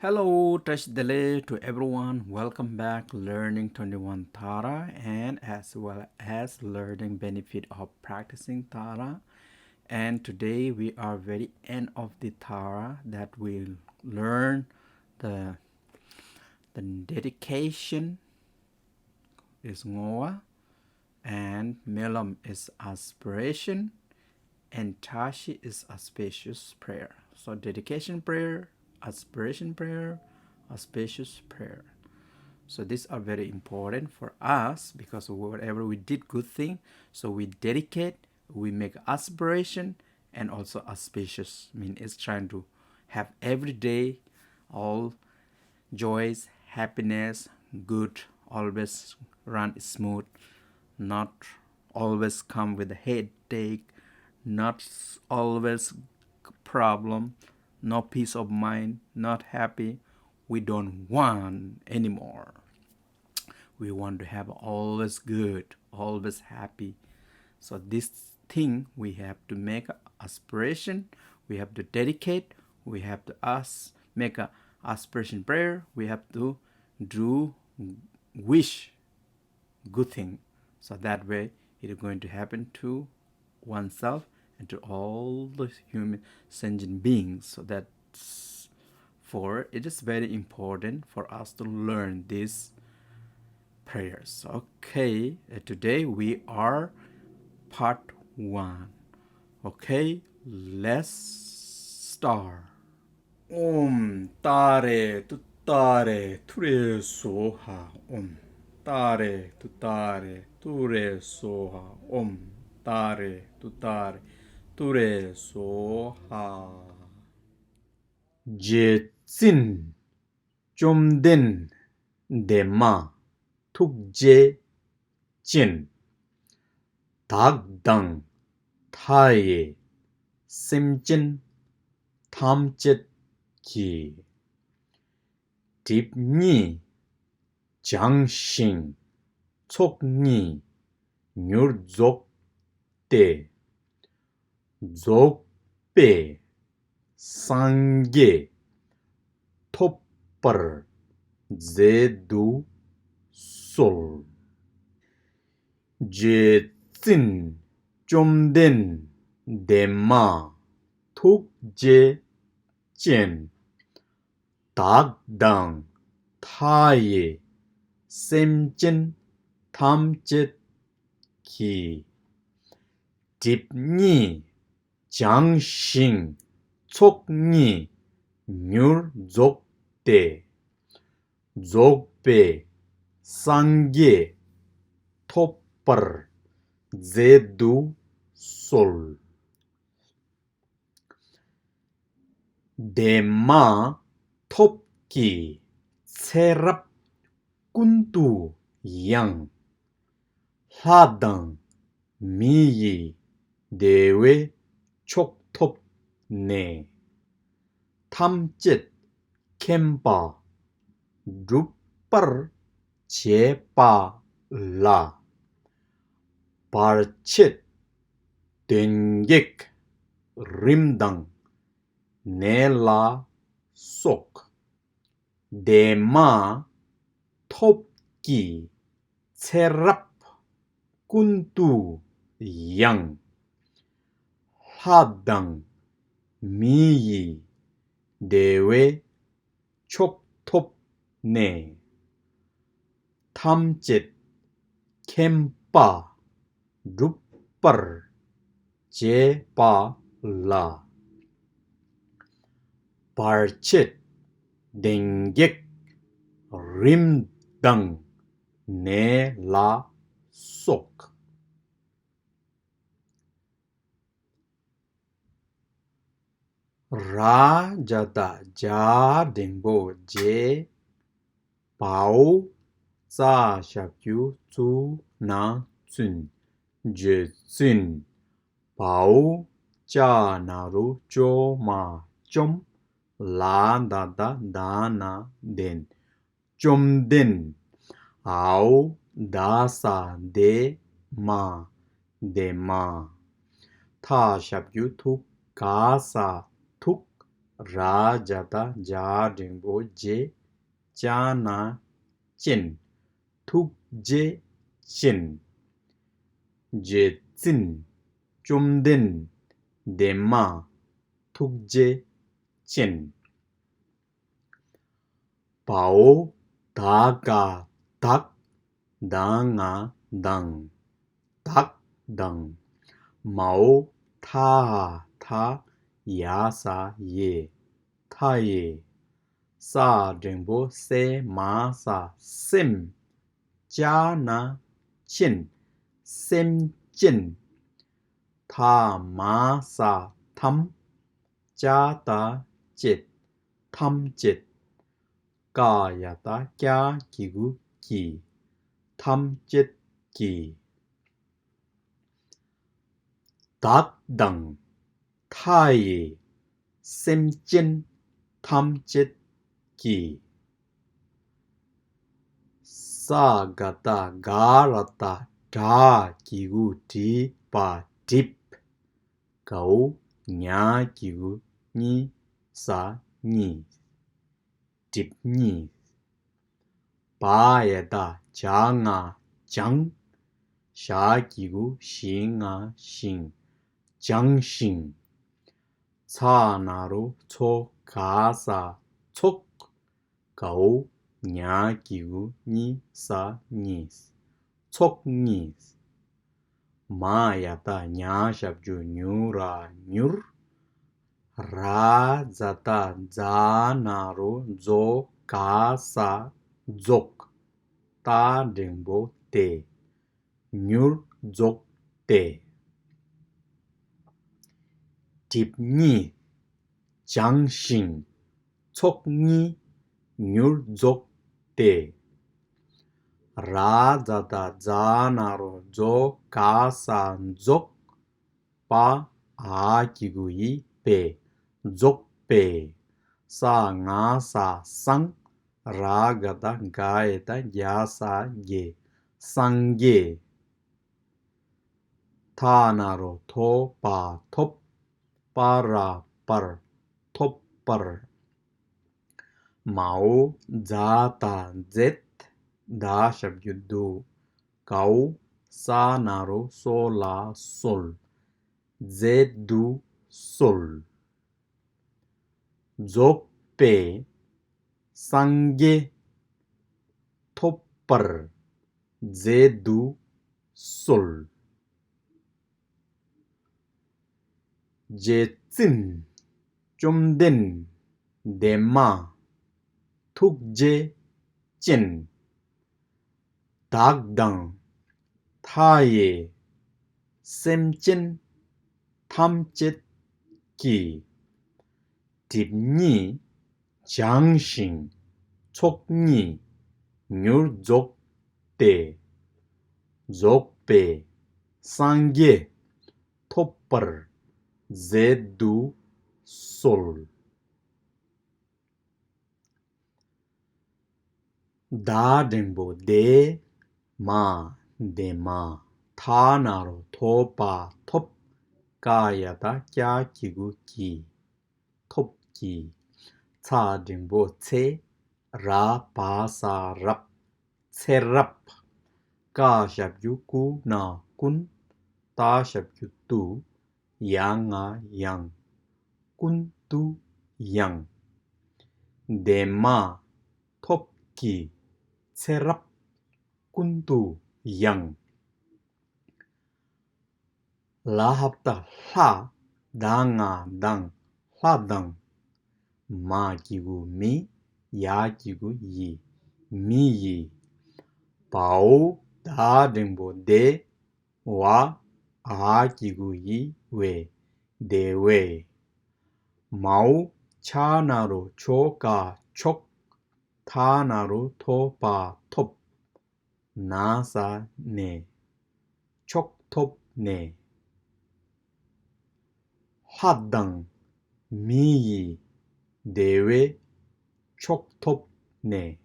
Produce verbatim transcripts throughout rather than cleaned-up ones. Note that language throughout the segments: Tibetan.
Hello, Tashi Delek to everyone. Welcome back, learning twenty-one Tara, and as well as learning benefit of practicing Tara. And today we are very end of the Tara that we learn the the dedication is ngoa, and Melam is aspiration, and Tashi is auspicious prayer. So dedication prayer, aspiration prayer, auspicious prayer. So these are very important for us because whatever we did good thing, so we dedicate, we make aspiration, and also auspicious. I mean, it's trying to have every day all joys, happiness, good, always run smooth, not always come with a headache, not always problem, no peace of mind, not happy. We don't want anymore. We want to have always good, always happy. So this thing we have to make aspiration, we have to dedicate, we have to ask, make a aspiration prayer, we have to do wish good thing. So that way it is going to happen to oneself and to all the human sentient beings. So that's for it is very important for us to learn these prayers. Okay, uh, today we are part one. Okay, let's start. ཨོཾ་ཏཱ་རེ་ཏུཏྟཱ་རེ་ཐུ་རེ་སྭཱ་ཧཱ། ཨོཾ་ཏཱ་རེ་ཏུཏྟཱ་རེ་ཐུ་རེ་སྭཱ་ཧཱ། ཨོཾ་ཏཱ་རེ་ཏུཏྟཱ་རེ་ཐུ་རེ་སྭཱ་ཧཱ། རྗེ་བཙུན་བཅོམ་ལྡན་འདས་མ་ཐུགས་རྗེ་ཅན། བདག་དང་མཐའ་ཡས་སེམས་ཅན་ཐམས་ཅད་ཀྱི། སྒྲིབ་གཉིས་སྦྱངས་ཤིང་ཚོགས་གཉིས་མྱུར་རྫོགས་ཏེ། རྫོགས་པའི་སངས་རྒྱས་ཐོབ་པར་མཛད་དུ་གསོལ། རྗེ་བཙུན་བཅོམ་ལྡན་འདས་མ་ཐུགས་རྗེ་ཅན། བདག་དང་མཐའ་ཡས་སེམས་ཅན་ཐམས་ཅད་ཀྱི། སྒྲིབ་གཉིས་སྦྱངས་ཤིང་ཚོགས་གཉིས་མྱུར་རྫོགས་ཏེ། རྫོགས་པའི་སངས་རྒྱས་ཐོབ་པར་མཛད་དུ་གསོལ། འདས་མ་ཐོབ་ཀྱི་ཚེ་རབས་ཀུན་ཏུ་ཡང་། ལྷ་དང་མི་ཡི་བདེ་བའི་མཆོག་ཐོབ་ནས། ཐམས་ཅད་མཁྱེན་པ་སྒྲུབ་པར་བྱེད་པ་ལ། བར་ཆད་གདོན་བགེགས་རིམས་དང་ནད་ལ་སོགས། འདས་མ་ཐོབ་ཀྱི་ཚེ་རབས་ཀུན་ཏུ་ཡང་། ལྷ་དང་མི་ཡི་བདེ་བའི་མཆོག་ཐོབ་ནས། ཐམས་ཅད་མཁྱེན་པ་སྒྲུབ་པར་བྱེད་པ་ལ། བར་ཆད་གདོན་བགེགས་རིམས་དང་ནད་ལ་སོགས། ར་བྱ་བཏགས་རྒྱ་འགྲེང་བུ་རྗེ། བའོ་ཙ་ཞབས་ཀྱུ་བཙུ་ན་བཙུན། རྗེ་བཙུན། བའོ་ཅ་ན་རོ་ཅོ་མ་བཅོམ། ལ་ད་བཏགས་ལྡ་ན་ལྡན། བཅོམ་ལྡན། འའོ་ད་ས་འདས་མ་འདས་མ། ཐ་ཞབས་ཀྱུ་ཐུ་ག་ས་ཐུགས། ར་ཇ་བཏགས་རྗ་འགྲེང་བུ་རྗེ། ཅ་ན་ཅན། ཐུགས་རྗེ་ཅན། རྗེ་བཙུན། བཅོམ་ལྡན་འདས་མ་ཐུགས་རྗེ་ཅན། བའོ། ད་ག་བདག། ད་ང་མདང་། བདག་མདང་། མའོ། ཐ་འ་མཐའ། ཡ་ས་ཡས། མཐའ་ཡས། ས་འགྲེང་བུ་སེ། མ་ས་སེམས། ཅ་ན་ཅན། སེམས་ཅན། ཐ་མ་ས་ཐམས། ཅ་ད་བཅད། ཐམས་ཅད། ཀ་ཡ་བཏགས་ཀྱ། གི་གུ་གྱི། ཐམས་ཅད་ཀྱི། བདག་མདང་མཐའ་ཡས། སེམས་ཅན་ཐམས་ཅད་ཀྱི། ས་ག་བཏགས་སྒ། ར་བཏགས་སྒྲ། གི་གུ་གྲི། བ་གྲིབ། གའོ། ཉ་གི་གུ་གཉི། ས་གཉིས། གྲིབ་གཉིས། བ་ཡ་བཏགས་བྱ། ང་བྱང་། ཞ་གི་གུ་ཞི། ང་ཞིང་། བྱང་ཞིང་། ཚ་ན་རོ་ཚོ། ག་ས་ཚོགས། གའོ། ཉ་གི་གུ་གཉི། ས་གཉིས། ཚོགས་གཉིས། མ་ཡ་བཏགས་མྱ། ཞབས་ཀྱུ་མྱུ། ར་མྱུར། ར་ཛ་བཏགས་རྫ། ན་རོ་རྫོ། ག་ས་རྫོགས། ཏ་འགྲེང་བུ་ཏེ། མྱུར་རྫོགས་ཏེ། གྲིབ་གཉིས། བྱང་ཞིང་། ཚོགས་གཉིས་མྱུར་རྫོགས་ཏེ། ར་ཛ་བཏགས་རྫ། ན་རོ་རྫོ། ག་ས་རྫོགས། པ་འ་གི་གུ་འི་པས། རྫོགས་པས། ས་ང་ས་སང་། ར་ག་བཏགས་རྒ་ཡ་བཏགས་རྒྱ་ས་རྒྱས། སངས་རྒྱས། ཐ་ན་རོ་ཐོ། བ་ཐོབ། པ་ར་པར། ཐོབ་པར། མའོ། ཛ་ད་མཛད། ད་ཞབས་ཀྱུ་དུ། གའོ། ས་ན་རོ་སོ། ལ་གསོལ། མཛད་དུ་གསོལ། རྫོགས་པའི་སངས་རྒྱས་ཐོབ་པར་མཛད་དུ་གསོལ། རྗེ་བཙུན་བཅོམ་ལྡན་འདས་མ་ཐུགས་རྗེ་ཅན། བདག་དང་མཐའ་ཡས་སེམས་ཅན་ཐམས་ཅད་ཀྱི། གྲིབ་གཉིས་བྱང་ཞིང་ཚོགས་གཉིས་མྱུར་རྫོགས་ཏེ། རྫོགས་པའི་སངས་རྒྱས་ཐོབ་པར་མཛད་དུ་གསོལ། ད་འགྲེང་བུ་དེ། མ། དེ་མ། ཐ་ན་རོ་ཐོ། བ་ཐོབ། ཀ་ཡ་བཏགས་ཀྱ། གི་གུ་གྱི། ཐོབ་ཀྱི། ཚ་འགྲེང་བུ་ཚེ། ར་བ་ས་རབ། ཚེ་རབ། ཀ་ཞབས་ཀྱུ་ཀུ། ན་ཀུན། ཏ་ཞབས་ཀྱུ་ཏུ། ཡ་ང་ཡང་། ཀུན་ཏུ་ཡང་། དེ་མ་ཐོབ་ཀྱི་ཚེ་རབས་ཀུན་ཏུ་ཡང་། ལ་ཧ་བཏགས་ལྷ། ད་ང་དང་། ལྷ་དང་། མ་གི་གུ་མི། ཡ་གི་གུ་ཡི། མི་ཡི། བའོ། ད་འགྲེང་བུ་དེ། བ། འ་གི་གུ་འི་བས། དེ་བས། མའོ། ཆ་ན་རོ་ཆོ། ག་ཆོག། ཐ་ན་རོ་ཐོ། བ་ཐོབ། ན་ས་ནས། མཆོག་ཐོབ་ནས། ལྷ་དང་མི་ཡི་བདེ་བའི་མཆོག་ཐོབ་ནས།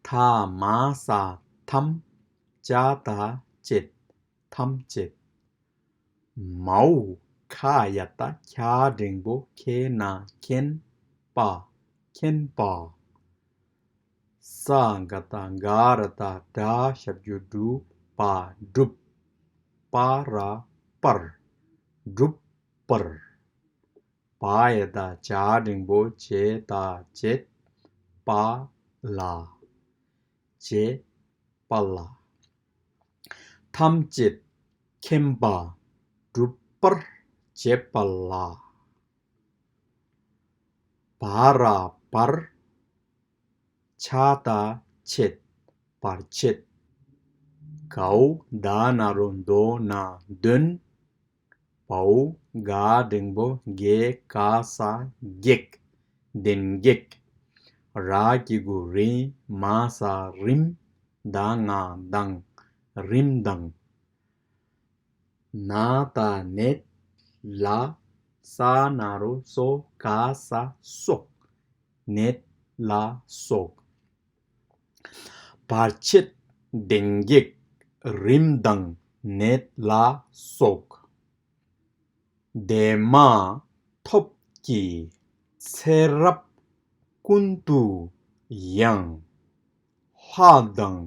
ཐ་མ་ས་ཐམས། ཅ་ད་བཅད། ཐམས་ཅད། མའོ། ཁ་ཡ་བཏགས་ཁྱ་འགྲེང་བུ་ཁེ་ན་མཁྱེན། པ། མཁྱེན་པ། ས་ག་བཏགས་སྒ་ར་བཏགས་སྒྲ་ཞབས་ཀྱུ་སྒྲུ། པ། སྒྲུབ། པ་ར་པར། སྒྲུབ་པར། བ་ཡ་བཏགས་བྱ་འགྲེང་བུ་བྱེ་ད་བྱེད། པ་ལ། བྱེད་པ་ལ། ཐམས་ཅད་མཁྱེན་པ་སྒྲུབ་པར་བྱེད་པ་ལ། བ་ར་བར། ཆ་ད་ཆེད། བར་ཆད། གའོ་ད་ན་རོ་མདོ་ན་འདོན། བའོ་ག་འགྲེང་བུ་བགེ་ག་ས་བགེགས། བདེན་བགེགས། ར་གི་གུ་རི། མ་ས་རིམ། ད་ང་དང་། རིམ་དང་། ན་ད་ནད། ལ། ས་ན་རོ་སོ། ག་ས་སོགས། ནད་ལ་སོགས། བར་ཆད་བདེན་བགེགས་རིམས་དང་ནད་ལ་སོགས། བདེ་མ་ཐོབ་ཀྱི་ཚེ་རབས་ཀུན་ཏུ་ཡང་། ལྷ་དང་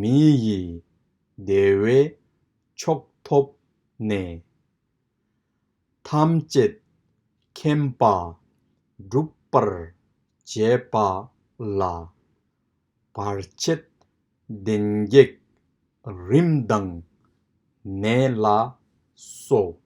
མི་ཡི་བདེ་བའི་མཆོག་ཐོབ་ནས། ཐམས་ཅད་མཁྱེན་པ་སྒྲུབ་པར་བྱེད་པ་ལ། བར་ཆད་བདེན་བགེགས་རིམས་དང་ནད་ལ་སོགས།